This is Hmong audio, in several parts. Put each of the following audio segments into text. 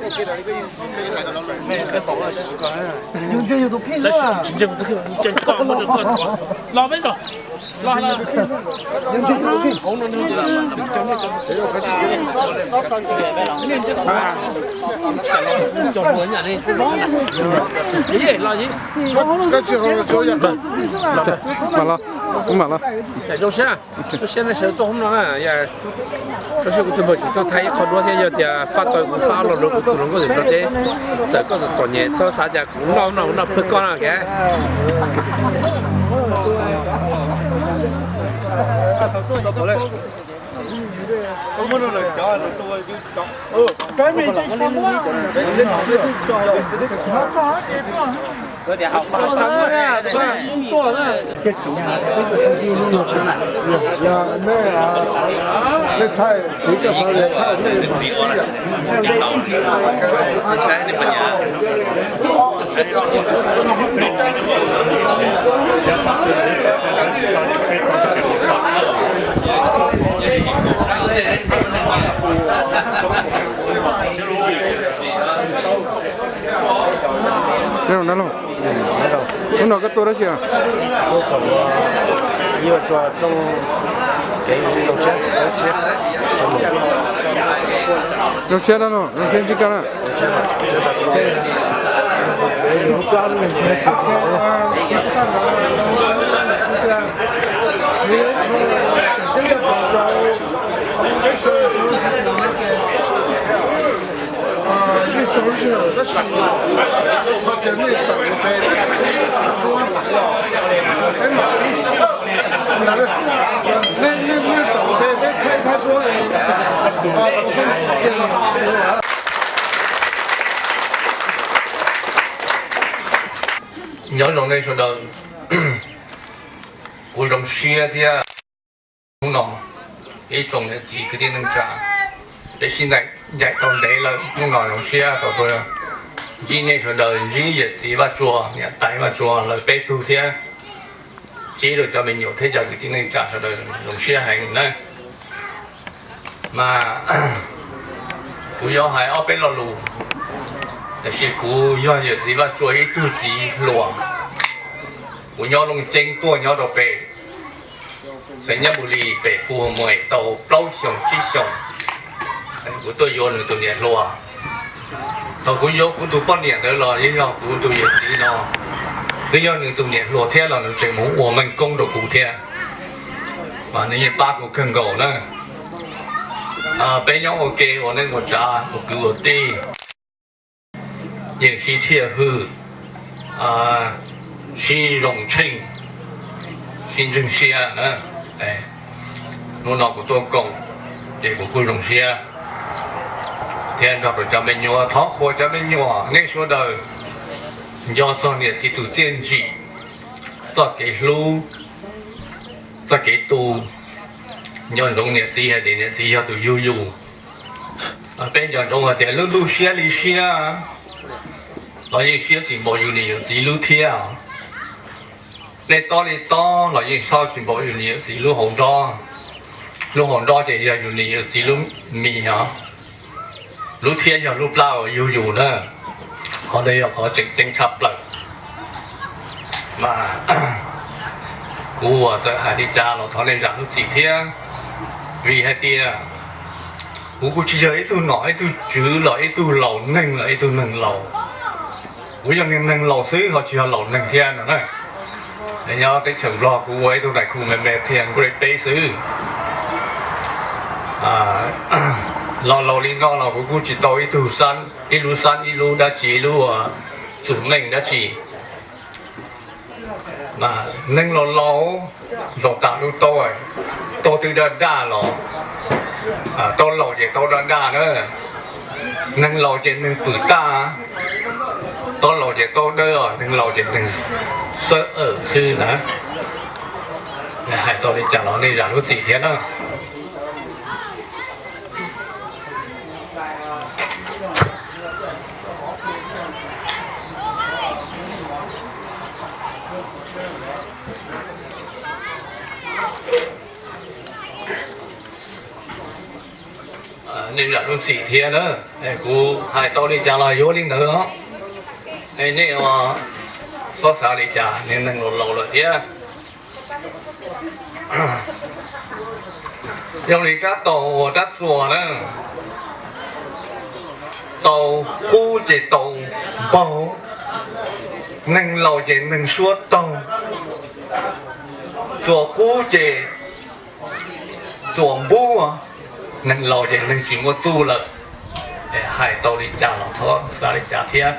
Los peb los. Los, los, los. Zoo siab, zoo siab nej sawv tuaj hoob no na. Zoo siab kuv tus npawg tsis tuaj thaij ib qho duab thiab, yog tias fab tau kuv fab los rau kuv tus hluas nkauj tim Nplog teb, txawm koj txom txom nyem txhob xav tias kuv noj no noj pawg koj na. Hnub no koj tuaj dab tsi? Zoo siab dab no, zoo siab ntsib koj na. Nyob zoo nej sawv daws, kuv zoo siab thiab. Hnub no ib tsoom niam txiv kwv tij neej tsa, peb sib ncaim tau ntev lawm, hnub no zoo siab tau tuaj ntsib nej sawv daws, ntsib yawm txiv Vaj Tsua, niam tais Vaj Tsua lawv peb tug thiab, ntsib rau cov me nyuam thiab cov kwv tij neej tsa sawv daws zoo siab heev na. Mas kuv yuav hais ob peb lo lus, tiam sis kuv yog yawm txiv Vaj Tsua ib tug txiv hluas, kuv nyob Looj Ceeb tuaj nyob rau pem Xais Nyab Npus Lis pem Pu Hau Muas tau plaub xyoos tsib xyoos, kuv tuaj yuav nws tus niam hluas. Thaum kuv yuav kuv tus poj niam ntawd los yeej yog kuv tus yawm txiv no, twb yog nws tus niam hluas thiab los nws tseem mus ua meej koob rau kuv thiab, mas nws yeej pab kuv kawg nkaus na. Peb nyob ua ke ua neej ua tsav ua kwv ua tij, yeej sib thiaj hwj, sib zoo tsheej, sib ntseeg siab na. Hnub no kuv tuaj koom, ces kuv kuj zoo siab thiab nrog rau cov me nyuam, thov qhuas cov me nyuam nej sawv daws nco txog niam txiv tus txiaj ntsim, txoj kev hlub, txoj kev tu. Nco ntsoov niam txiv hais tias niam txiv yog tus yug yus. Peb nco ntsoov hais tias lub ntuj siab li siab los yeej siab tsis npaum yus niam yus txiv lub thiab. Nej tob li tob los yeej tob tsis npaum yus niam yus txiv lub hauv nrob. Lub hauv nrob ces yog yus niam yus txiv lub mis os. Lub thiab yog lub plab uas yug yus na. Qhov ntawd yog qhov tseem ceeb tshaj plaws. Mas kuv uas txawm hais li cas los thov nej zam lub txim thiab, vim hais tias kuv kuj tsis yog ib tug nom ib tug tswv los ib tug laus neeg los ib tug neeg laus. Kuv yog neeg laus xwb ho tsis yog laus neeg thiab no na. Nyob teb chaws Nplog kuv ua ib tug nais khu me me thiab nkuj li peb xwb. Los laus li no los kuv kuj tsis tau ib tug xab, ib lub xab ib lub dab tsi ib lub txum neej dab tsi. Neeg laus laus zaum tas lub taub, taub twb daj daj los, taub laus ces taub daj daj na. Neeg laus ces neeg pwm tag, taub laus ces taub dawb os, neeg laus ces neeg xawb awm xwb na. Hais tau li cas los nej zam lub txim thiab na. nej zam lub txim thiab na. Kuv hais tau li cas los yuav li ntawd os. Nej xob xav li cas, niag neeg laus laus lawm thiab. Zoo li rab taus uas rab txuas na, tau qub ces tau npaug, neeg laus ces neeg suab taug, txuas qub ces txuas npub, neeg laus ces neeg tsis muaj txuj lawm. Hais tau li cas los txhob xav li cas thiab.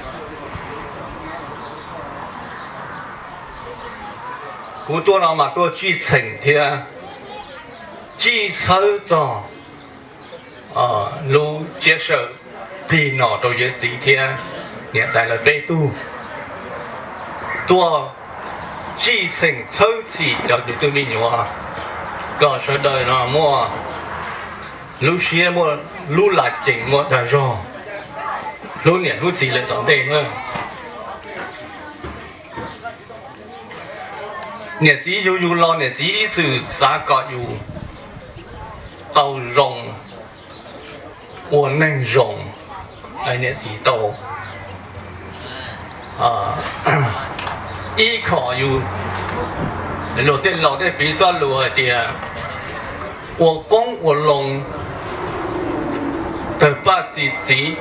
Kuv tuaj no mas tuaj txij txheem thiab txij txhawb txog lub tsiab sawm plig no rau yawm txiv thiab niam tais lawv peb tug. Tuaj txij txheem txhawb txhim cov kwv tij me nyuam, kom sawv daws no muaj lub siab, muaj lub lam ceem, muaj dag zog, hlub niam hlub txiv lawm tom ntej na. Niam txiv yug yus los niam txiv ib txwm xav kom yus tau zoo, ua neeg zoo, niam txiv tau ib khom yus. Luag tej laus tej piv txoj lus hais tias ua qoob ua loo tawg paj txi txiv,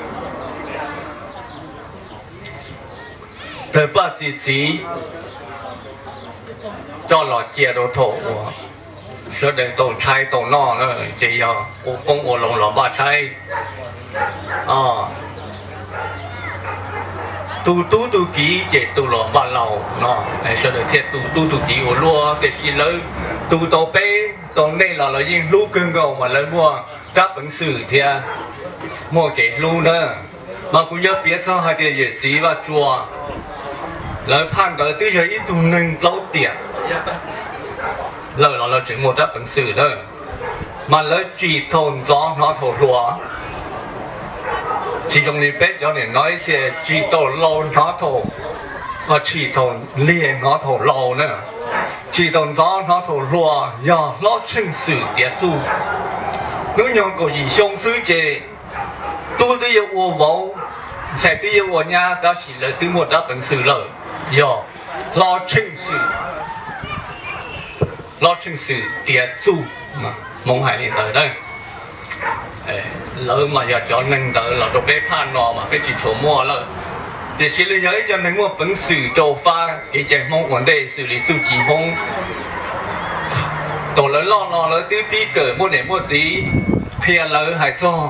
tawg paj txi txiv coj los cia rau thaum uas sawv daws tau tshaib tau noj na, ces yog ua qoob ua loo los npaj tshaib. Tus tub tus kiv ces tus los npaj laus no, sawv daws thiaj tus tub tus kiv ua luaj. Tiam sis lawv tus tau peb tau nej los lawv yeej hlub kawg nkaus mas lawv muaj rab peev xwm thiab muaj kev hlub na. Mas kuv yuav piav txog hais tias yawm txiv Vaj Tsua, lawv phaj ntawd twb yog ib tug neeg plaub tiam lawm los lawv tseem muaj rab peev xwm na. Mas lawv tsim thaum ntxov hnov thaum hluas, tsis zoo li peb cov niam no ib txhia tsim thaum laus hnov thaum, tsim thaum lig hnov thaum laus na. Tsim thaum ntxov hnov thaum hluas yog hlob tsheej xwm tiav txuj. Hnub nyoog kaum yim xyoo xwb ces tub twb yuav ua vauv, ntxhais twb yuav ua nyab, tab sis lawv twb muaj rab peev xwm lawm, yog hlob tsheej xwm, hlob tsheej xwm tiav txuj, Hmoob hais li ntawd na. Lawv mas yog cov neeg ntawd los rau peb phaj no mas peb tsis tshua muaj lawm. Tiam sis lawv yog ib co neeg muaj peev xwm rau fab kev cai Hmoob ua ntej xws li txuj ci Hmoob. Thaum lawv loj los lawv twb pib kawm muaj niam muaj txiv qhia lawv hais txog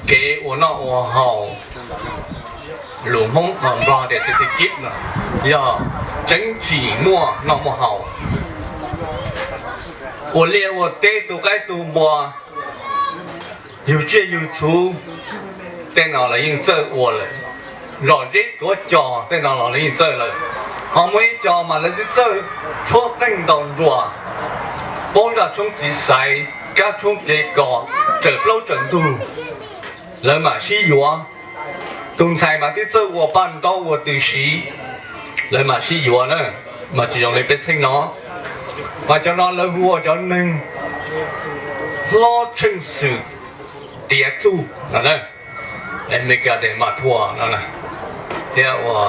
kev ua noj ua haus. Lus Hmoob los Nplog tias xi thi kib no, yog tseeb tsim muaj noj muaj haus, ua liaj ua teb tu qaib tu npua, yug tsiaj yug txhu, tej no lawv yeej txawj ua lawm. Zom zeb tuav cos tej no los lawv yeej txawj lawm. Ho muaj ib co mas lawv twb txawj tshuab qeej ntaus nruas, paub zaj tshoob txiv xaiv, kab tshoob kev kos, raws plaub raws ntug, lawv mam sib yuav. Tus ntxhais mas twb txawj ua paj ntaub ua tw siv, lawv mam sib yuav na. Mas tsis zoo li peb txheej no, mas cov no lawv hu ua cov neeg hlob tsheej xwm tiav txuj no na. Meskas tes mas thuam no thiab ua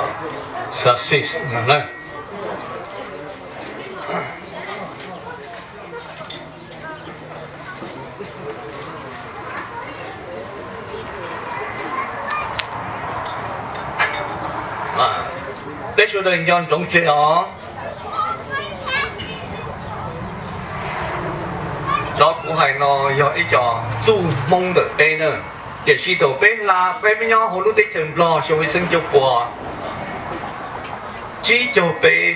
sasis no na. Peb sawv daws nco ntsoov tseg os. Cov kuv hais no yog ib co txuj Hmoob ntawm peb na. Tiam sis thaum peb hla peb nyob hauv lub teb chaws Nplog xyoo ib txhiab cuaj pua tsib caug peb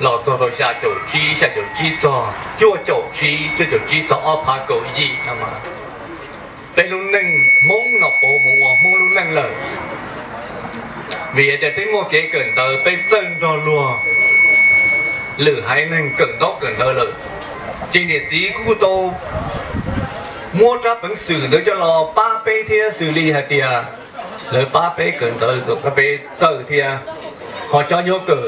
los txog rau xya caum tsib, xya caum tsib txog cuaj caum tsib, cuaj caum tsib txog ob phav kaum yim no mas peb lub neej Hmoob no pauv mus ua Hmoob lub neej lawm. Vim tias peb muaj kev kawm ntawv, peb txawj nrog luag lwm haiv neeg kawm ntaub kawm ntawv lawm, ces niam txiv kuj tau muab rab peev xwm ntawd coj los pab peb thiab, xws li hais tias lawv pab peb kawm ntawv, pab peb txawj thiab. Ho cov yuav kawm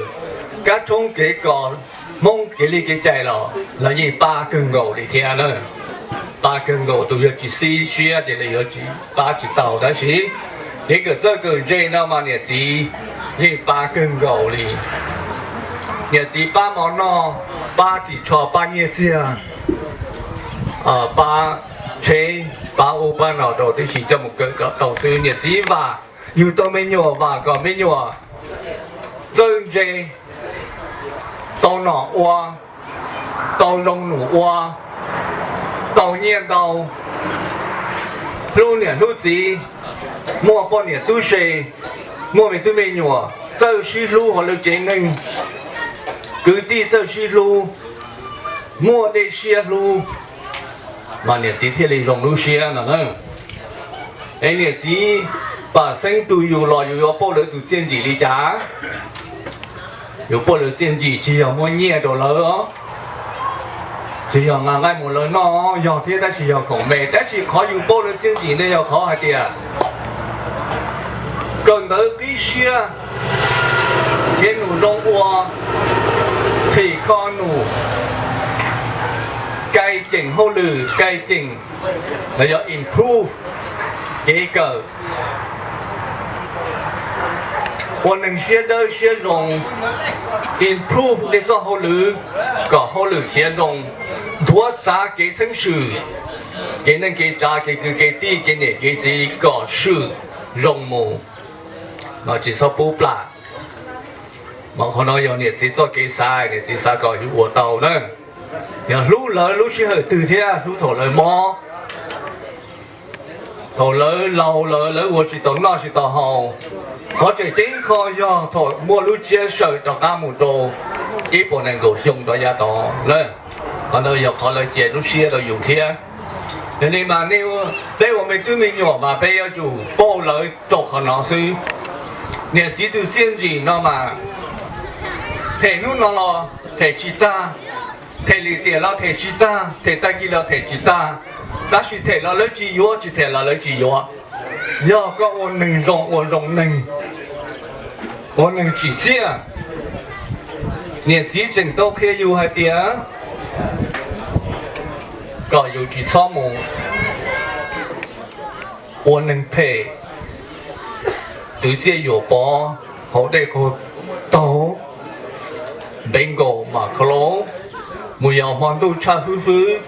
kab tshoob kev kos Hmoob kev li kev cai los lawv yeej pab kawg nkaus li thiab na. pab kawg nkaus, tus yog tsis xib siab ces lawv yuav tsis pab tsis tau, tab sis kev kawm txawj kawm ntse no mas niam txiv yeej pab kawg nkaus li. Niam txiv pab mov noj, pab ris tsho, pab nyiaj txiag, pab tsheb, pab ub pab no rau tib si coj mus kawm kom tau xwb. Niam txiv vam yug tau me nyuam, vam kom me nyuam txawj ntse, tau nom ua, tau zoo num ua, tau nyiaj ntau, hlub niam hlub txiv, muaj poj niam tub se, muaj me tub me nyuam, txawj sib hlub hauv lawv tsev neeg, kwv tij txawj sib hlub, muaj dej siab hlub, mas niam txiv thiaj li zoo lub siab no na. Es niam txiv pam xeeb tu yus los yus yuav pauj lawv tus txiaj ntsig li cas? Yus pauj lawv txiaj ntsig tsis yog muab nyiaj rau lawv, tsis yog nqa nqaij mus lawv noj, yog thiab tab sis yog khoom me. Tab sis qhov yus pauj lawv txiaj ntsig no yog qhov hais tias kawm ntawv qib siab, thiab num zoo ua, txhim kho num, kai ceem hauj lwm, kai ceem los yog improve kev kawm, ua neeg siab dawb siab zoo, improve nej txoj hauj lwm kom hauj lwm khiav zoo, nthuav txav kev txheeb swm, kev neej kev tsav, kev kwv kev tij, kev niam kev txiv kom swm zoo mus, no tsis txhob pub plam. Mas qhov no yog niam txiv txoj kev xav, niam txiv xav kom yus ua tau na. Yog hlub lawv lub sij hawm twg thiab hlub thaum lawv mob, thaum lawv laus lawm lawv ua tsis tau noj tsis tau haus. Qhov tseem ceeb qho yog thaum muaj lub tsiab sawm rov qab mus rau ib puas nees nkaum xyoo rov yav tod na. Qhov ntawd yog qhov lawv cia lub siab rau yus thiab. Yog li mas peb ua me tub me nyuam mas peb yuav tsum pauj lawv rau qhov no xwb. Niam txiv tus txiaj ntsig no mas them hnub no los them tsis tag, them lim tiam los them tsis tag, them tag kis los them tsis tag, tab sis them los lawv tsis yuav, tsis them los lawv tsis yuav. Yog koj ua neeg zoo, ua zoo neeg, ua neeg tsim txiaj, niam txiv tseem tau qhia yus hais tias kom yus tsis txhob mus ua neeg phem, twv txiaj yuam pov hauv dej qaug taug, npeev nkaus mam khau lauj, mus yos hmo ntuj tshaj fwb fwb,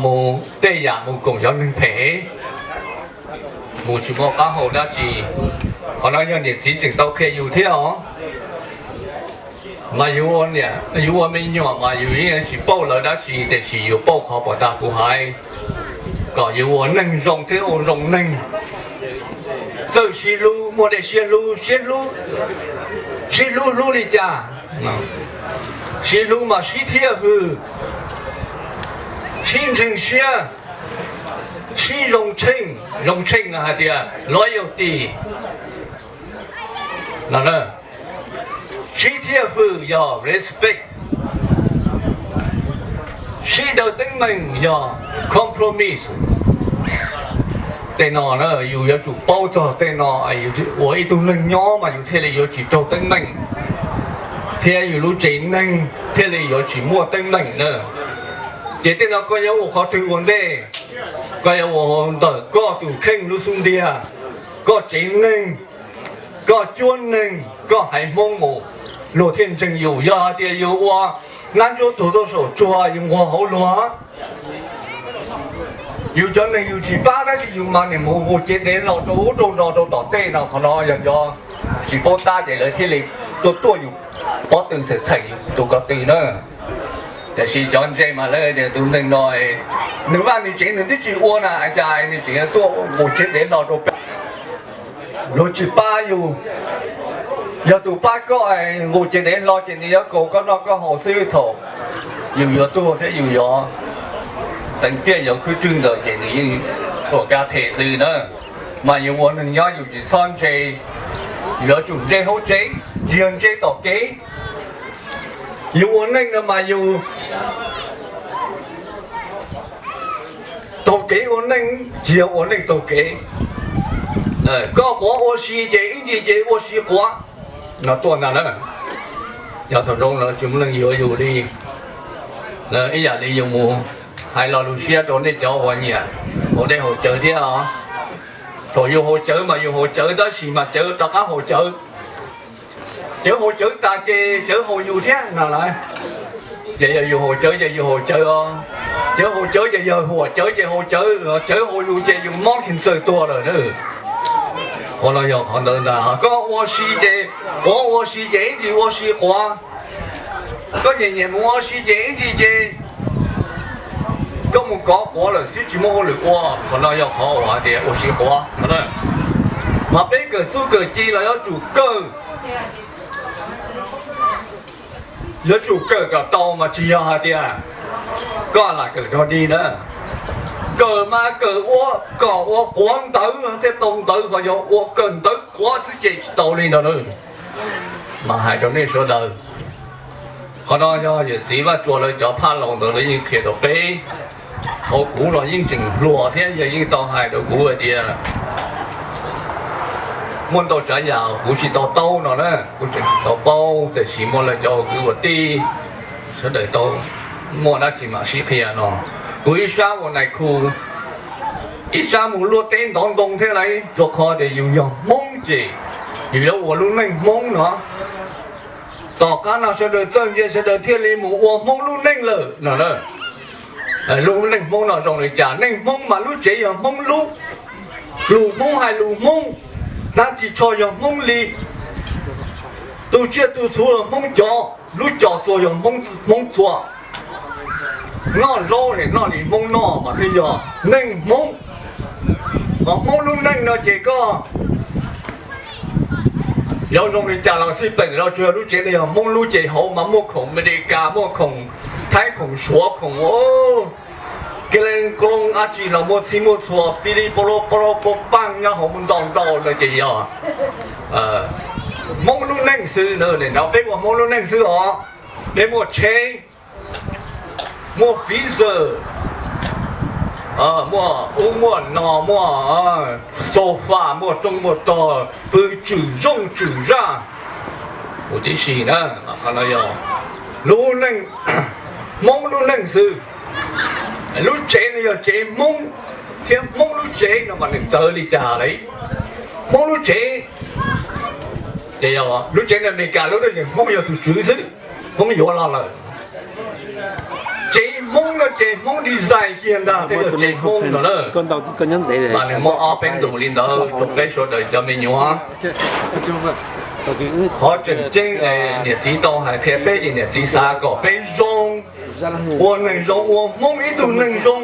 mus tej yam mus koom cov neeg phem, mus tsis muaj qab hau dab tsi. Qhov no yog niam txiv tseem tau qhia yus thiab os. Mas yus ua me nyuam mas yus yeej tsis pauj lawv dab tsi, tiam sis yus pauj qhov pom tag kuv hais, kom yus ua neeg zoo thiab ua zoo neeg, txawj sib hlub, muaj dej siab hlub, sib hlub hlub li cas? Sib hlub mas sib thiaj hwm, sib ntseeg siab, sib zoo tsheej, zoo tsheej no hais tias loyalty, sib thiaj hwm yog respect, sib daws teeb meem yog compromise. Tej no na yus yuav tsum paub txog tej no, ua ib tug neeg nyob mas yus thiaj li yuav tsis raug teeb meem, thiab yus lub tsev neeg thiaj li yuav tsis muaj teeb meem na. Ces tej no koj yuav ua qhov twg ua ntej? Koj yuav ua ntawm koj tus kheej lub xub ntiag, koj tsev neeg, koj cuab neeg, koj haiv Hmoob mus, luag thiaj ntseeg yus. Yog hais tias yus ua nab ntsuab tuag tuaj saum tsuag, yus nquag hauv luag, yus cov neeg yus tsis pab tab sis yus mas niam mus mus cev dev los rau ub rau no rau tom tej no, qhov no yog cov tsis paub tab ces lawv thiaj li tuaj tuaj yus pob tw txheem yus tus ko tw na. Tiam sis cov ntse mas lawv tias tus neeg no nws vaj nws tsev nws twb tsis ua na, cas nws tseem tuaj mus cev dev los rau peb, luag tsis pab yus. Yog tus pab koj nqus cev dev hlo ces nws yuav kaus koj noj koj haus xwb, thaum yus yuav tuag thiab yus yuav teev tiaj yuav khwb tswg ntawd ces nws yeej txhuam kab them xwb na. Mas yus ua neeg nyob yus tsis txhob ntse, yuav tsum ntse hauv tsev, tsis yog ntse tom kev. Yus ua neej no mas yus taug kev ua neej, tsis yog ua neej taug kev. Koj quav ua si ces ib ntsis ces ua si quav no tuaj ntag na. Yog thaum zoo lawv tsis muaj neeg yuav yus li, ib yam li yus mus Hais lo lus siab rau nej cov uas nyiam haus dej haus cawv thiab os. Thaum yus haus cawv mas yus haus cawv tab sis mas cawv rov qab haus cawv. Cawv haus cawv tas ces cawv haus yus thiab no lawm. Ces yog yus haus cawv ces yus haus cawv os. Cawv haus cawv ces yog huam cawv ces haus cawv, cawv haus yus ces yus mob khees txawj tuag lawm na. Qhov no yog qhov ntawd ntag. Koj ua si ces, quav ua si ces ib ntsis ua si quav. Koj nyiam nyiam mus ua si ces ib ntsis ces koj mus kov quav lawm xwb tsis muaj hauj lwm ua. Qhov no yog qhov uas hais tias ua si quav. Mas peb kawm txuj kawm ci los yuav tsum kawm, yuav tsum kawm kom tau mas tsis yog hais tias koj lam kawm dog dig na. Kawm mas kawm ua kom ua quav ntawv thiaj tau ntawv, ho yog ua kawm ntawv quav xwb ces tsis tau li ntawd na. Mas hais rau nej sawv daws, qhov no yog yawm txiv Vaj Tsua lawv cov phaj laus ntawd lawv yeej qhia rau peb. Thaum kuv los yeej tseem hluas thiab yawg yeej tau hais rau kuv hais tias muaj ntau tsav yam kuv tsis tau taub no na, kuv tseem tsis tau paub, tiam sis muaj lawv cov kwv uas tij sawv daws tau muaj dab tsi mam sib qhia no. Kuv ib sab ua nais khu, ib sab mus luaj teb ntov ntoo thiab lauj, rau qhov tias yus yog Hmoob ces yus yuav ua lub neej Hmoob no. Tom qab no sawv daws txawj ntse sawv daws thiaj li mus ua Hmoob lub neej lawm no. Lub neej Hmoob no zoo li cas? Neej Hmoob mas lub tsev yog Hmoob lub, lus Hmoob hais lus Hmoob, dab tsi tsho yog Hmoob li, tu tsiaj tu txhu Hmoob cov, lub cos txuas yog Hmoob txuas, noj zaub noj li Hmoob noj mas thiaj yog neej Hmoob. Ho Hmoob lub neej no ces koj yuav zoo li cas los xij peem los tsuas yog lub tsev no yog Hmoob lub ces hauv mas muaj khoom Amelikas, muaj khoom Thaib, khoom Suav, khoom kilees kloos dab tsi los muaj txhij muaj txhua pib li pab lub pab lub pab paaj nyob hauv muaj ntau ntau no ces yog Hmoob lub neej xwb na. Nim no peb ua Hmoob lub neej xwb os. Peb muaj tsheb, muaj freezer, muaj ub muaj no, muaj sofa, muaj rooj muaj tog, pw tswm zooj tswm zaj huv tib si na. Qhov no yog lub neej, Hmoob lub neej xwb. Lub tsev no yog tsev Hmoob thiab Hmoob lub tsev no mas nws txawv li cas li. Hmoob lub tsev, ces yog lub tsev no Amelikas lub tab sis Hmoob yog tus tswv xwb, Hmoob yuav los lawm. Tsev Hmoob no ces Hmoob design kiag ntag thiaj yog tsev Hmoob no na. Mas nws muaj ob peb ntu li ntawd rau peb sawv daws cov me nyuam. Qhov tseem ceeb niam txiv tau hais qhia peb ces niam txiv xav kom peb zoo, ua neeg zoo, ua Hmoob ib tug neeg zoo.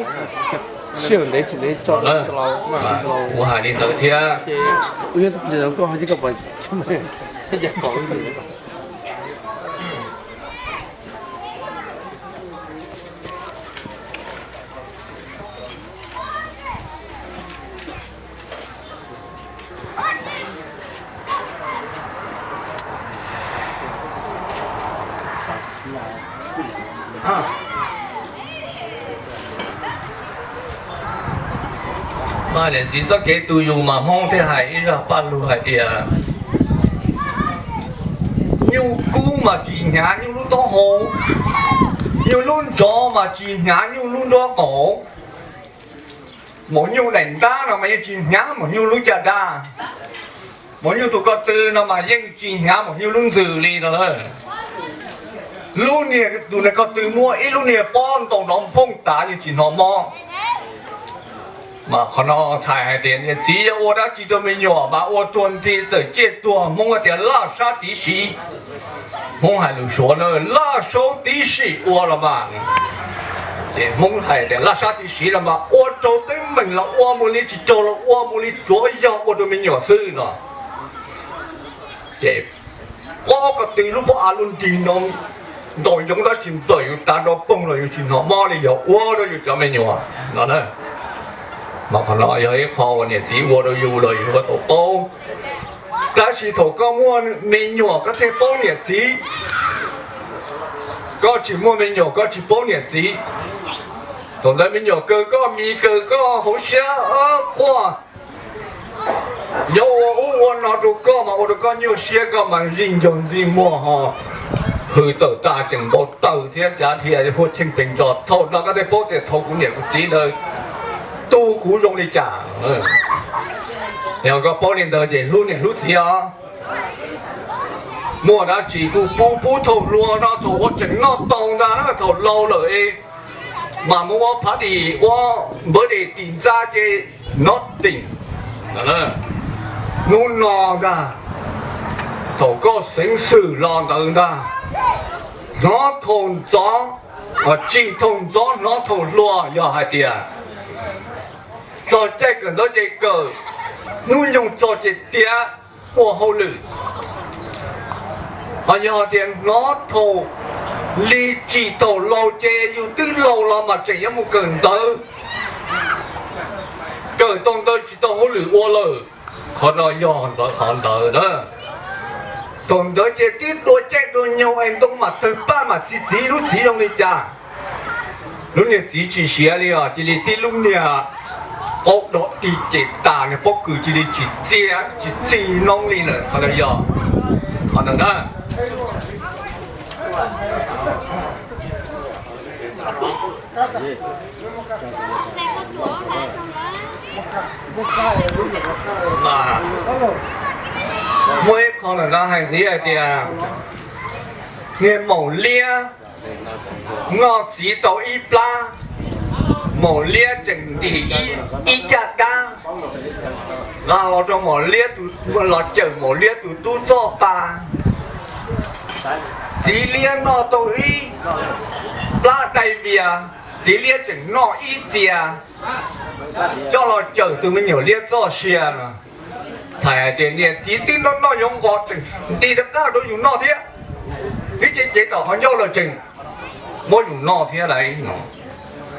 Kuv hais li ntawd thiab. Mas niam txiv txoj kev tu yus mas Hmoob thiaj hais ib zaj paj lug hais tias, nyuj kub mas tsis hnyav nyuj lub taub hau, nyuj lub ntsov mas tsis hnyav nyuj lub nraub qaum. Maum nyuj daim ntab no mas yeej tsis hnyav maum nyuj lub caj dab. Maum nyuj tus ko tw no mas yeej tsis hnyav maum nyuj lub ntxws li no na. Lub niag tus ko tw muaj ib lub niag pob ntoo nrov nphooj tas yeej tsis hnov mob. Mas qhov no txhais hais tias niam txiv yuav ua dab tsi rau me nyuam mas ua tuag nti tawm ciaj tuag, Hmoob hais tias laj sab tiv siv. Hmoob hais lus Suav na, laj sab tiv siv ua los mas, ces Hmoob hais tias laj sab tiv siv los mas ua raug teeb meem los ua mus li, tsis raug los ua mus li, tsuav yog ua rau me nyuam xwb no. Ces pob ko tw lub pob av lub nrig no ntaus yoov tab sis nplawm yus tav nrov poog los yus tsis hnov mob li, yog ua rau yus cov me nyuam no na. Mas qhov no yog ib qho uas niam txiv ua rau yus los yus yuav tau paub. Tab sis thaum koj muaj me nyuam koj thiaj paub niam txiv, koj tsis muaj me nyuam koj tsis paub niam txiv. Thaum ntawd me nyuam kaw koj mis kaw koj hauv siab quaj, yuav ua ub ua no rau koj mas ua rau koj nyuaj siab, koj mas zij ncaug ntsij muag ho Hws tawm tas tseem npau taws thiab cav dhia huaj tsheej pes ntso. Thaum no koj thiaj paub tias thaum kuv niam kuv txiv ntawd tu kuv zoo li cas. Yog koj paub li ntawd ces hlub niam hlub txiv os. Muaj dab tsi kuj pub pub thaum hluas no, thaum ua tseem noj tau ntag, thaum laus lawm es mas mus ua phav dim ua npawv dim tim ntxa ces noj tim. Hnub no ntag, thaum koj xeev xwm los ntawd ntag, hnov thaum ntxov, tsim thaum ntxov hnov thaum hluas, yog hais tias txog caij kawm ntawv ces kawm, hnub nyoog txog ces tiav ua hauj lwm. Ho yog tias hnov thaum li tsim thaum laus ces yus twb laus los mas tseem yuav mus kawm ntawv, kawm tau ntawv tsis tau hauj lwm ua lawm. Qhov no yog ntawd qhov ntawd na. Thaum ntawd ces twb dua caij dua nyoog es ntoo mam tawg paj mam txi txiv lub txiv zoo li cas. Lub niag txiv tsis siav li os, cia li tib lub niag qaub dog dig ces tas, niag pob kws cia li tsis txia tsis txi noob li lawm. Qhov ntawd yog qhov ntawd na. Mas muaj ib qho ntawm no hais ntxiv hais tias niag maum liab noj txiv tau ib plab, maum liab tseem ntim ib caj dab, los rau maum liab, los cawm maum liab tus tub txoj pa. Txiv liab noj tau ib plab dai vias, txiv liab tseem noj ib txias, coj los cawm tus me nyuam liab txoj sia no. Txhais hais tias niam txiv twb noj noj yuav nqos tseem nti rov qab rau yus noj thiab. Ib ce cev tom qhov ncauj lawm tseem muab yus noj thiab lauj.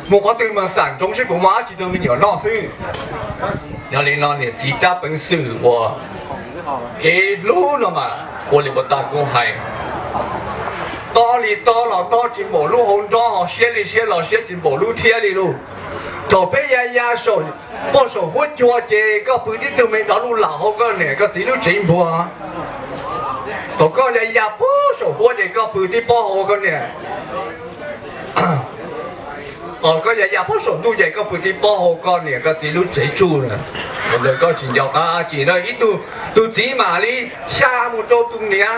Mus qhov twg mas xam ntsoov seb puas muaj dab tsi rau me nyuam noj xwb. Yog li no niam txiv rab peev xwm uas kev hlub no mas ua li puas tag kuv hais, tob li tob los tob tsis npaum lub hauv nrob, ho siab li siab los siab tsis npaum lub thiab li lauj. Thaum peb ya ya saum, puag saum huab cua ces koj pw tib tug me dov lub lam hauv koj niam koj txiv lub tsev npuag. Thaum koj ya ya puag saum huab ces koj pw tib pob hauv koj niam, koj ya ya puag saum ntuj ces koj pw tib pob hauv koj niam koj txiv lub tsev tsuj na. Thaum ntawd koj tsis nco qab tsi na, ib tug, tus txiv mam li xya mus rau tus niam,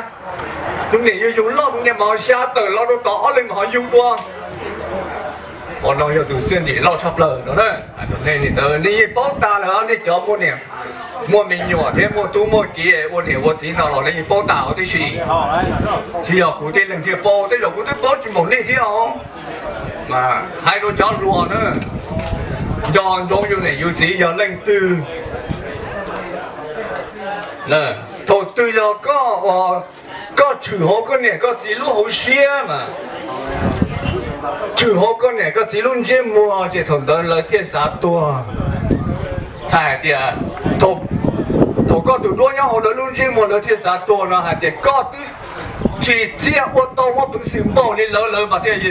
tus niam yug yug loj tus niam mas ho xya tawm los rau tod, ob leeg mas ho yug dua. Qhov no yog tus txiaj ntsig loj tshaj plaws no na. Nej li ntawd nej yeej paub tas lawm, nej cov muaj niam muaj me nyuam thiab muaj tub muaj kiv ua niam ua txiv no los nej yeej paub tas huv tib si. Tsis yog kuv tib leeg thiaj paub, tej zaum kuv twb paub tsis npaum nej thiab os. Hais rau cov hluas na, nco ntsoov yus niam yus txiv yog leej twg. Thaum twg yog koj, koj tshwm hauv koj niam koj txiv lub hauv siab mas, tshwm hauv koj niam koj txiv lub ntsiab muag ces thaum ntawd lawv thiaj xav tuag. Txhais hais tias thaum koj tus duab nyob hauv lawv lub ntsiab muag lawv thiaj xav tuag no hais tias koj twb tsis txiaj ua tau muaj peev xwm npaum li lawv, lawv mas thiaj,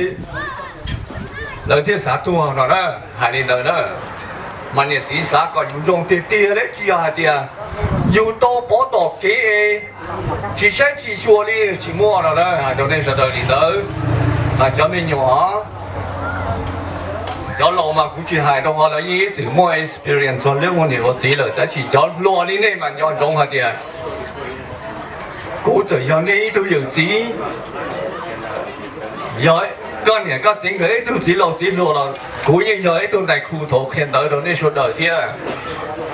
lawv thiaj xav tuag no na. Hais li ntawd na, mas niam txiv xav kom yus zoo tiag tiag li, tsis yog hais tias yus tau pov tom kev es tsis saib tsis xyuas li tsis muaj no na. Hais rau nej sawv daws li ntawd, mas cov me nyuam, cov laus mas kuv tsis hais rau, lawv yeej ib txwm muaj experience txog lub ua niam ua txiv lawm, tab sis cov hluas li nej mas nco ntsoov hais tias kuv txawm yog nej ib tug yawm txiv, yog koj niam koj txiv nkawd ib tug txiv laus txiv hluas los kuv yeej yog ib tug ntais khu thaum qhia ntawv rau nej sawv daws thiab.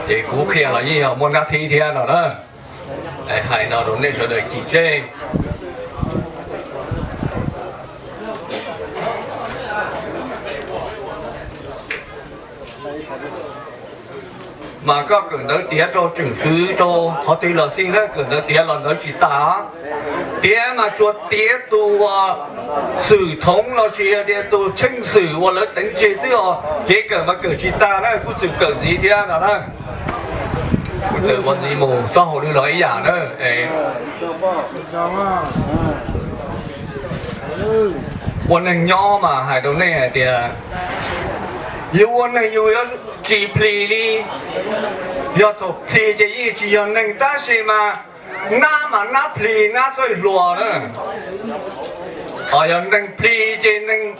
Ces kuv qhia los yeej yog muaj nab thib thiab no na. Hais no rau nej sawv daws cim tseg. Mas koj kawm ntawv tiav rau tseem xwv rau qhov twg los xij na, kawm ntawv tiav los ntawv tsis tas. Tiav mas tsuas tiav tus uas xwm thoov los sis tias tus tsheej xwm uas lawv teev tseg xwb os, kev kawm mas kawm tsis tas na, kuj txwm kawm ntxiv thiab no na. Kuj txawm ua ntxiv mus txoj hauj lwm los ib yam na. Ua neeg nyob mas hais rau nej hais tias yus ua neeg yus yuav tsis plis li. Yog thaum plis ces yeej tsis yog neeg, tab sis mas nab mas nab plis nab txawj hluas na. Yog neeg plis ces neeg,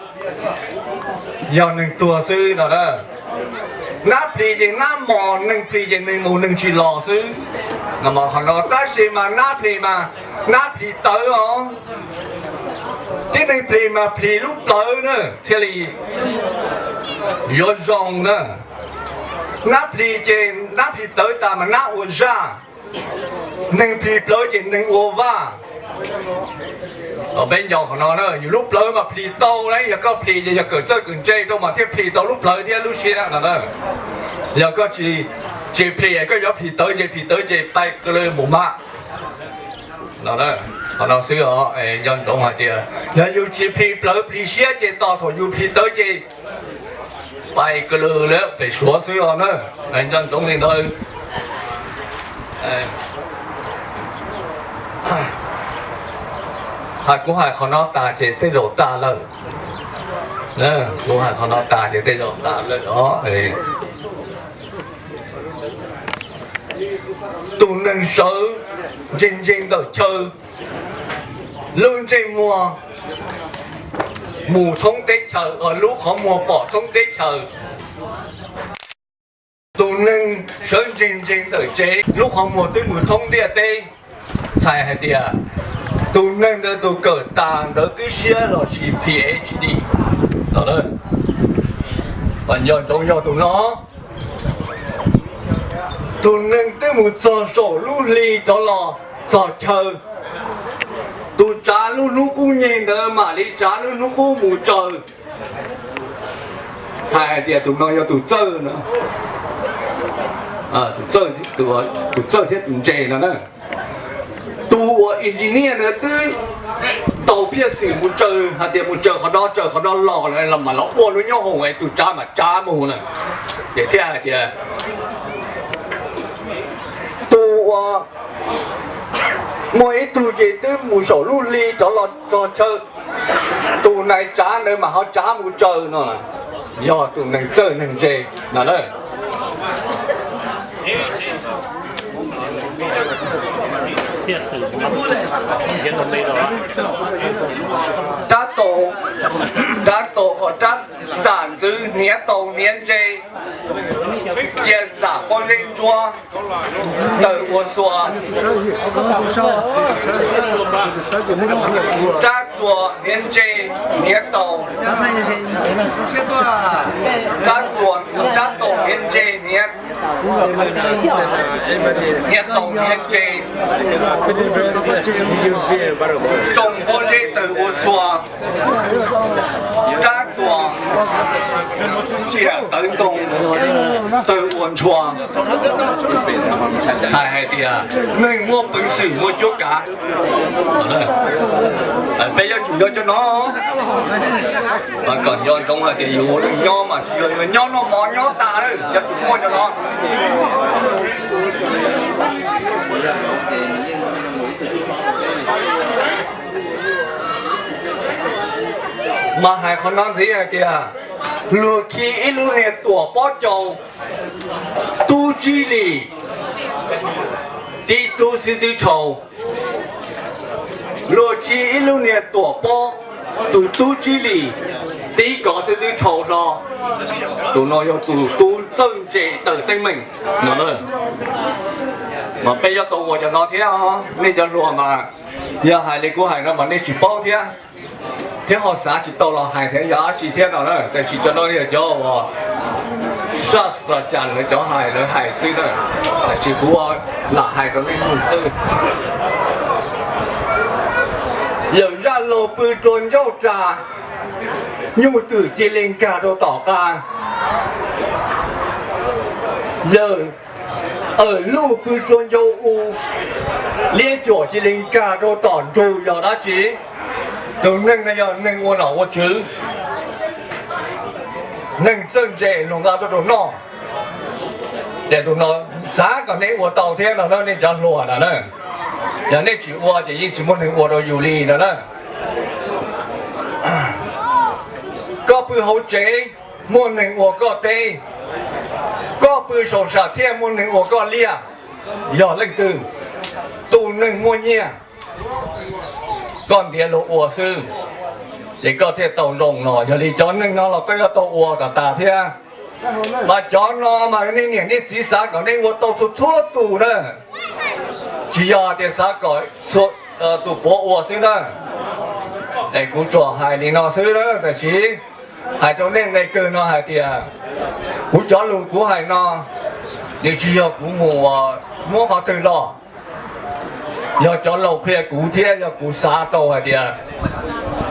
yog neeg tuag xwb no na. Nab plis ces nab mos, neeg plis ces neeg mus neeg tsis los xwb. Qhov no tab sis mas nab plis mas nab plis tawv os. Tib neeg plis mas plis lub plawv na thiaj li yuav zoo na. Nab plis ces nab plis tawv tas mas nab ua zaj. Neeg plis plawv ces neeg ua vaj. Peb nco qhov no na, yus lub plawv mas plis tau na, yog koj plis ces yog kawm txawj kawm ntse rau mas thiaj plis tau lub plawv thiab lub siab no na. Yog koj tsis, tsis plis koj yuav plis tawv ces plis tawv ces pais kawg li mus mas. Qhov no xwb os, nco ntsoov hais tias yog yus tsis plis plawv plis siab ces tos thaum yus plis tawv ces pais kawg li lawm pem suav xwb os na. Nco ntsoov li ntawd. Hais kuv hais qhov no tas ces tej zaum tas lawm. Kuv hais qhov no tas ces tej zaum tas lawm os. Tus neeg sawv ntseeg ntseeg ntawm chaw, lub ntsej muag mus thoob teb chaws, lub qhov muag pom thoob teb chaws. Tus neeg sawv ntseeg ntseeg ntawm tsev, lub qhov muag twb mus thoob ntiaj teb. Txhais hais tias tus neeg ntawd tus kawm tas ntawv twb siab lossis Ph D. Nco ntsoov yog tus no. Tus neeg twb mus txog saum lub hli rov los txog chaw, tus tsav lub hnub qub nyeg ntawd mam li tsav lub hnub qub mus tsaws. Txhais hais tias tus no yog tus txawj no, tus txawj thiab tus ntse no na. Tus uas engineer ntawd twb tau phiaj xwm mus tsaws hais tias mus tsaws qhov no tsaws qhov no los lawm los mam los ua lub nyob hoom es tus tsav mam tsav mus na. Ces thiaj hais tias tus uas muaj ib tug ces twb mus saum lub hli rov los txog chaw, tus nais tsav ntawd mas ho tsav mus tsaws no, yog tus neeg txawj neeg ntse no na. Rab taus, rab taus, rab txam ntxwv hniav taus hniav ntse, cia txam pob zeb ntsuab tawm ua xua. Rab txuas hniav ntse hniav taus, rab txuas, rab taus hniav ntse hniav, hniav taus hniav ntse, tsoo pob zeb tawm ua xua. Rab txuas tsiaj tawv ntoo tawg ua ntshua. Txhais hais tias neeg muaj peev xwm muaj cuab kav. Peb yuav tsum nyob cov no, mas kom nco ntsoov hais tias yus nyob mas tsis yog yuav nyob noj mov nyob tas lawm, yuav tsum muaj cov no. Mas hais qhov no ntxiv hais tias luag khi ib lub niag tuam pob caus tub tsib lim tib rub xib twb tshau. Luag khi ib lub niag tuam pob, tus tub tsib lim tib kov xib twb tshau hlo. Tus no yog tus tub txawj ntse daws teeb meem no na. Mas peb yuav tau ua cov no thiab, nej cov hluas mas yog hais li kuv hais no mas nej tsis paub thiab, thiab ho xav tsis tau los hais thiab yog dab tsi thiab no na. Tab sis cov no yog cov uas saj tras cas lawv cov hais lawv hais xwb na, tab sis kuv lam hais rau nej mloog xwb. Yawm zaj laug pw rua ncauj ras, nyuj twm cia li nkag rau tom qab. Yawm awm luj pw rua ncau u, liab cuam cia li nkag rau tom nrug yog dab tsi? Tus neeg no yog neeg ua nom ua tswv, neeg txawj ntse luag nqa tuaj rau noj. Ces tus no xav kom nej ua tau thiab no na nej cov hluas no na. Yog nej tsis ua ces yeej tsis muaj neeg ua rau yus li no na. Koj pw hauv tsev muaj neeg ua koj teb, koj pw saum sam thiaj muaj neeg ua koj liaj. Yog leej twg? Tus neeg muaj nyiaj, koj ntiav luag ua xwb. ces koj thiaj tau zoo no. Yog li cov neeg no los koj yuav tau ua kom tas thiab. Mas cov no mas nej niam nej txiv xav kom nej ua tau txhua txhua tus na, tsis yog tias xav kom tus puav ua xwb na. Es kuv tsuas hais li no xwb na, tab sis hais rau nej nqe kawg no hais tias kuv cov lus kuv hais no, nws tsis yog kuv mus muab qhov twg los, yog cov laus qhia kuv thiab yog kuv xav tau hais tias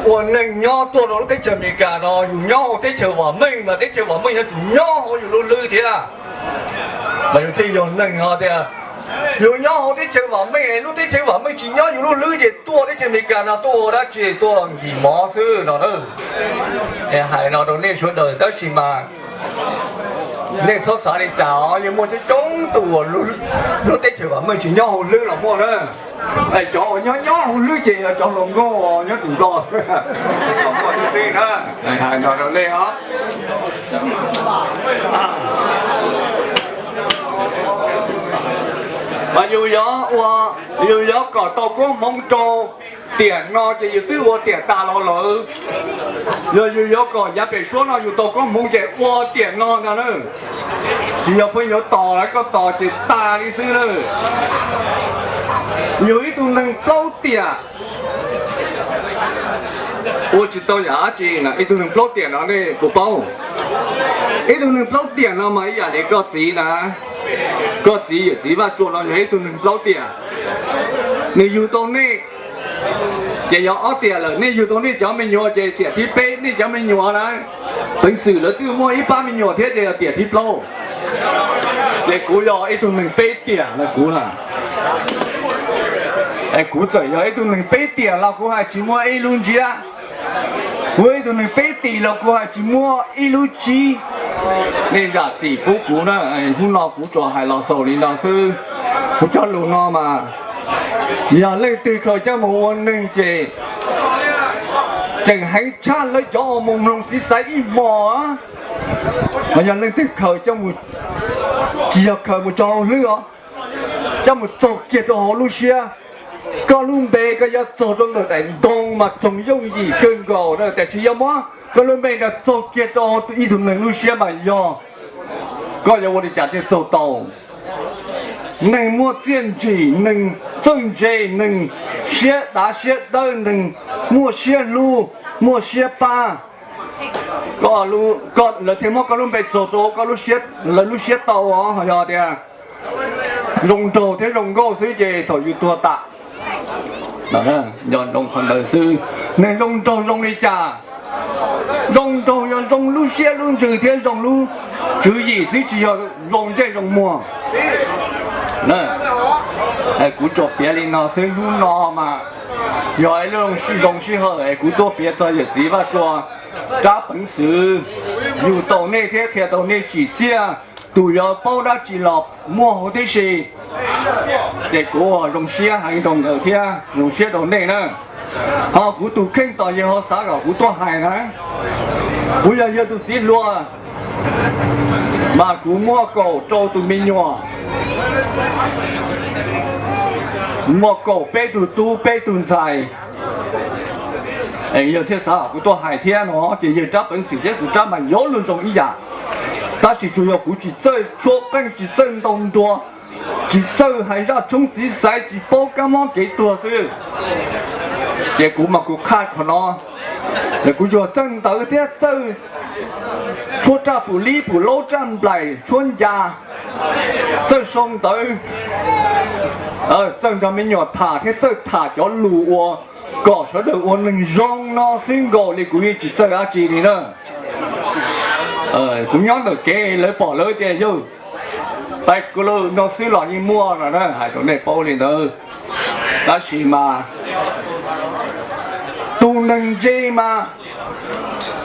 ua neeg nyob tuaj rau lub teb chaws Amelikas no, yus nyob hauv teb chaws vam meej mas teb chaws vam meej yuav tsum nyob hauv yus lub hlwb thiab. Mas yus thiaj yog neeg no tias yus nyob hauv teb chaws vam meej, lub teb chaws vam meej tsis nyob yus lub hlwb ces tuaj teb chaws Amelikas no tuaj ua dab tsi, tuaj nkim mov xwb no. Hais no rau nej sawv daws tab sis mas nej txhob xav li cas os, yeej muaj coob coob tus uas lub teb chaws vam meej tsis nyob hauv hlwb los muaj na. Cov uas nyob nyob hauv hlwb ces yog cov hluas nkauj nyob tus ntoj xwb, muaj xwb na. Hais no rau nej os. Mas yus yuav ua, yus yuav kom tau koob hmoov rau tiam no ces yus twb ua tiam tas los lawm. Yog yus yuav kom yav pem suab no yus tau koob hmoov ces ua tiam no ntag na. Tsis yog pheej yuav tos lawm, koj tos ces tas li xwb na. Yus ib tug neeg plaub tiam ua tsis tau yam dab tsi, ib tug neeg plaub tiam no nej puas paub? Ib tug neeg plaub tiam no mas ib yam li koj txiv na, koj txiv yawm txiv Vaj Tsua no yog ib tug neeg plaub tiam. Nws yug tau nej ces yog ob tiam lawm, nej yug tau nej cov me nyuam ces tiam thib peb nej cov me nyuam na. Peev xwm lawv twb muaj ib pab me nyuam thiab ces yog tiam thib plaub. Ces kuv yog ib tug neeg peb tiam no kuv na. Es kuv txawm yog ib tug neeg peb tiam los kuv hais tsis muaj ib lub ntsiab. Kuv ib tug neeg peb tim los kuv hais tsis muaj ib lub tsib. Nej zam txim pub kuv na, hnub no kuv tsuas hais los xaus li no xwb. Kuv cov lus no mas yog leej twg khaws coj mus ua neeg ces tseem heev tshaj lawv cov uas mus mloog xiv xaiv ib hmos. Mas yog leej twg khaws coj mus, tsis yog khaws mus tso hauv hlwb os, coj mus txog kiag rau hauv lub siab. Koj lub npe koj yuav txog rau ntawm daim ntoo mas txoog yooj yim kawg nkaus na, tiam sis yog muab koj lub npe ntawd txog kiag rau ib tug neeg lub siab mas yog koj yuav ua li cas thiaj txaug tau. Neeg muaj txiaj ntsig, neeg txawj ntse, neeg siab dav siab dawb, neeg muaj siab hlub, muaj siab pab, lawv thiaj muab koj lub npe txog rau lawv lub siab tau. Yog tias zoo nraug thiab zoo nkauj xwb ces thaum yus tuag tas, yog zoo qhov ntawd xwb. Neeg zoo nraug zoo li cas? Zoo nraug yog zoo lub siab lub ntsws thiab zoo lub tswv yim xwb, tsis yog zoo ntsej zoo muag. Kuv tsuas piav li no xwb, hnub no mas yog ib lub zoo sij hawm es kuv tuaj piav txog yawm txiv Vaj Tsua rab peev xwm, yug tau nej thiab qhia tau nej tsim txiaj, tus yuav paub dab tsi los muaj huv tib si. Ces kuv zoo siab heev rau nkawd thiab zoo siab rau nej na. Ho kuv tus kheej tos yawg ho xav kom kuv tuaj hais na. Kuv yog yawg tus txiv hluas, mas kuv muaj kaum rau tus me nyuam, muaj kaum peb tug tub peb tug ntxhais. Yawg thiaj xav kom kuv tuaj hais thiab no, ces yawg rab peev xwm thiab kuv rab mas yuav luag zoo ib yam. Tab sis tsuas yog kuv tsis txawj tshuab qeej, tsis txawj ntaus nruas, tsis txawj hais zaj tshoob txiv xaiv, tsis paub kab mob kev tuag xwb. Ces kuv mas kuv qhaj qhov no, kuv yog txawj ntawv thiab txawj tshuab raj pum lib pum laub raj nplaim tshuab ncas, txawj sau ntawv, txawj nrog me nyuam tham thiab txawj tham cov lus uas kom sawv daws ua neeg zoo no xwb nkaus li, kuv yeej tsis txawj dab tsi li na. Kuv nyob ntawm kev lawv pom lawv tias yawg pais kuv lawm no xwb los yeej muaj no na, hais rau nej paub li ntawd. Tab sis mas tus neeg ntse mas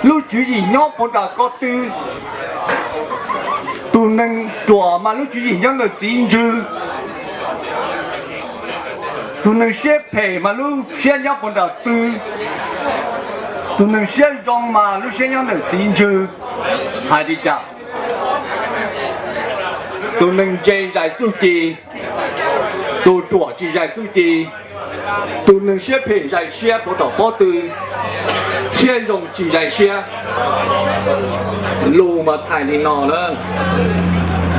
lub tswv yim nyob puag nram ko tw, tus neeg ruam mas lub tswv yim nyob ntawm txiv ntswg, tus neeg siab phem mas lub siab nyob puag nram tw, tus neeg siab zoo mas lub siab nyob ntawm txiv ntswg. Hais li cas? Tus neeg ntse zais txuj ci, tus ruam tsis zais txuj ci. Tus neeg siab phem zais siab puas tom pob tw, siab zoo tsis zais siab. Lus mas txhais li no na.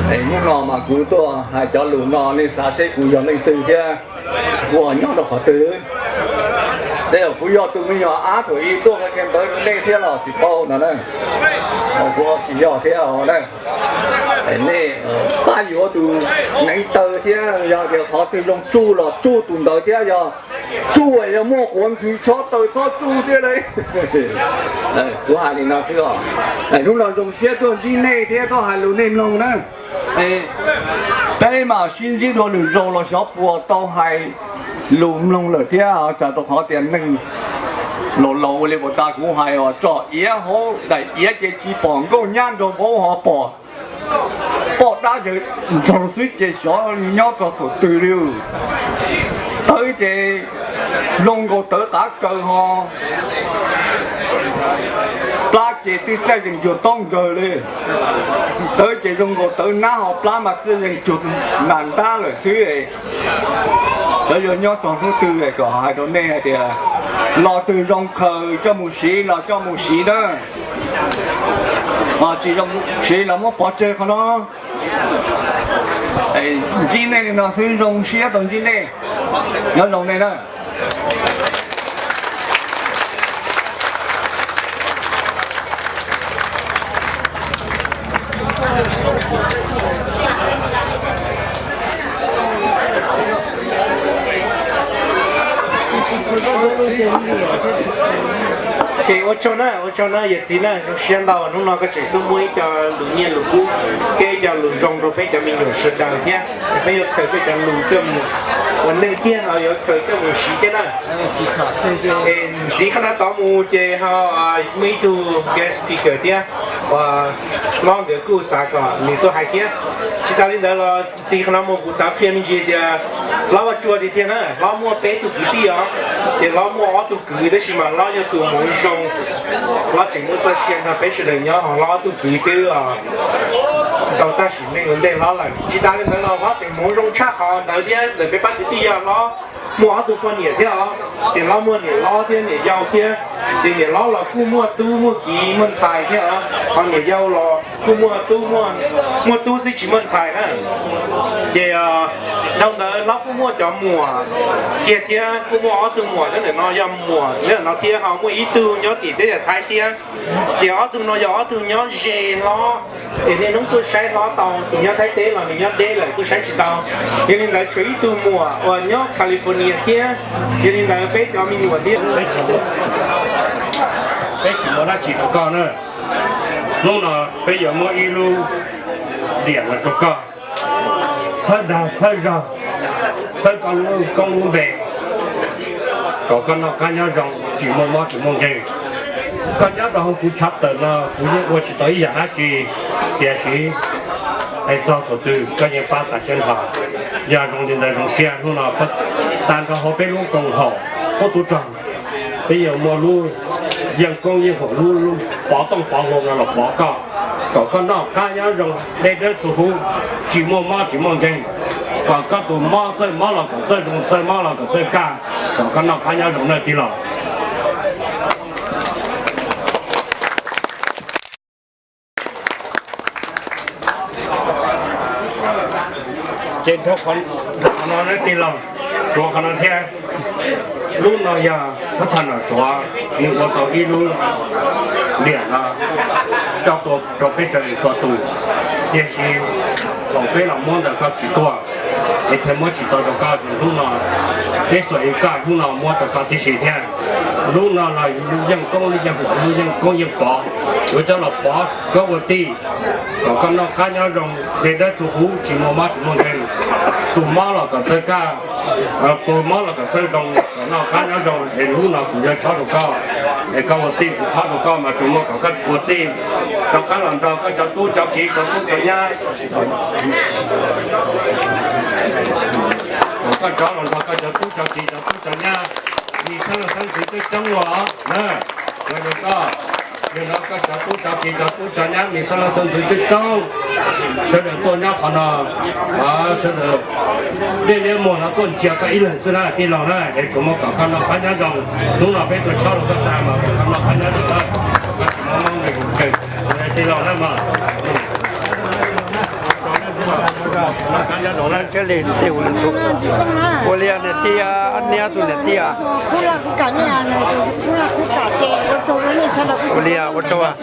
Hnub no mas kuv tuaj hais cov lus no nej xav seb kuv yog leej twg thiab kuv nyob rau qhov twg. Tej zaum kuv yog tus me nyuam ab thaum ub tuaj qhia ntawv rau nej thiab los tsis paub no na. Kuv tsis yog thiab os na. Nej pab yuav tus neev taw thiab yog tias qhov twg zoo tsuj los tsuj tus ntawd thiab, yog tsuj yog muaj quav ntxhw chob taw txhob tsuj thiab lauj. Kuv hais li no xwb os. Hnub no zoo siab tuaj ntsib nej thiab tuaj hais lus nej mloog na. Peb mam sib ntsib dua lwm zaus los xyov puas tau hais lus mloog lawm thiab, tsam rau qhov tias neeg laus laus ua li puas tas kuv hais os, tso iav hauv daim iav ces tsis pom nkauj nyab nraug vauv ho pom poj dab yawg ntsaug xwb ces xyov nyob txog thaum twg li. Tawv ces zoo nkaus tawv qav kaws ho plab ces twb txaij zeeg cuag taub nkawg li. Tawv ces zoo nkaus tawv nab ho plab mas txaij zeeg cuag nas ntab lawm xwb. Lawv yuav nyob txog hnub twg kom hais rau nej hais tias los twg zoo khaws coj mus siv los coj mus siv na. Tsis zoo siv los muab pov tseg qhov no. Ntsib nej li no xwb zoo siab tau ntsib nej. Nyob zoo nej na. Ces ua tsaug na, ua tsaug na yawm txiv na, zoo siab ntau hnub no koj tseem tuaj muab ib co lus nyiaj lus kub thiab ib co lus zoo rau peb cov me nyuam sawv daws thiab. Peb yuav khaws peb cov lus coj mus ua neej thiab ho yuav khaws coj mus siv thiab na. Ntxiv qhov no tod mus ces ho muaj ib tug guest speaker thiab, hlob nkawd kuj xav kom nws tuaj hais thiab. Tsis tas li ntawd los ntxiv qhov no mus kuv xav qhia me ntsis tias hlob Vaj Tsua tiag tiag na, hlob muaj peb tug kwv tij os, ces hlob muaj ob tug kwv tab sis mas hlob yog tus hmoov zoo, hlob tseem muaj txoj sia nrog peb sawv daws nyob, hlob ob tug kwv twb tau tag sim neej ua ntej hlob lawm. Tsis tas li ntawd los hlob tseem hmoov zoo tshaj qhov ntawd thiab, ntawm peb pab kwv tij yog hlob muaj ob tug poj niam thiab os, ces hlob muaj niam hlob thiab niam yau thiab, ces niam hlob los kuj muaj tub muaj kiv muaj ntxhais thiab os, ho niam yau los kuj muaj tub, muaj tub xwb tsis muaj ntxhais na. Ces dhau ntawd hlob kuj muaj cov muam kiag thiab, kuj muaj ob tug muam nyob ntawm no, yog muam nyob ntawm no thiab ho muaj ib tug nyob tim teb chaws Thaib thiab. Ces ob tug no yog ob tug nyob ze hlob, es niaj hnub tuaj saib hlob tau, tus nyob Thaib teb los nws nyob deb lawm tuaj saib tsis tau. Yog li ntawd tshuav ib tug muam uas nyob California thiab, yog li ntawd peb cov me nyuam thiab. Peb tsis muaj dab tsi rau koj na. Hnub no peb yuav muab ib lub diam los rau koj, txhawb dag txhawb zog, txhawb koj lub koob lub npe, kom koj noj qab nyob zoo tsis muaj mob tsis muaj nkeeg. Koj nyob rau hauv kuv chav tawm no kuv yeej ua tsis tau ib yam dab tsi, tiam sis es txog thaum twg koj yeej pab tas siab nrho. Yog zoo li ntawd zoo siab hnub no tag nrho hauv peb lub koom haum qub tub rog, peb yuav muab lub yeej koob yeej haum lub pov tooj pov hlau no los pov koj, kom koj noj qab nyob zoo deb dawb txhua hub, tsis muaj mob tsis muaj nkeeg, kom koj tus mob txawj mob los kom txawj zoo, txawj mob los kom txawj kaj, kom koj noj qab nyob zoo na tij laug. Ces dhau qhov no na tij laug, suav qhov no thiab. Lub no yog thab thas nom suav nws ua tau ib lub diam no coj tua rau peb sawv daws txhua tus, tiam sis thaum peb los muab ntawm koj tsis tuaj, es thiaj muab tsis tau rau koj, hnub no peb xuas ib kaj hnub no muab rau koj tib si thiab. Lub no los yeej koob yeej pov, lub yeej koob yeej pov, yuav coj los pov koj ua tij, kom koj noj qab nyob zoo deb dawb txhua hub tsis muaj mob tsis muaj nkeeg. Tus mob los kom txawj kaj, tus mob los kom txawj zoo, kom noj qab nyob zoo. Es hnub no kuv yuav chob rau koj, es koj ua tij kuv chob rau koj mas tsuas muaj kom koj ua tij rov qab los nrog koj cov tub cov kiv cov tub cov nyab, kom koj rov los nrog koj cov tub cov kiv cov tub cov nyab, nws xeeb los xeeb ntxwv coob coob ua os na. Ua rau koj Yog no koj cov tub cov kiv cov tub cov nyab mis xab laj xab ntxwv twb tau sawv daws tuaj nyob qhov no, sawv daws dej liab muag no tuaj ntsia koj ib leeg xwb na tij laug na, es tsuas muaj kom koj noj qab nyob zoo. Hnub no peb tuaj chob rau koj tag mas kom koj noj qab nyob zoo na, koj tsis mob mob nqis mus kawg tij laug na mas. Ua li niam tij, niam tij, ua li ua tsaug.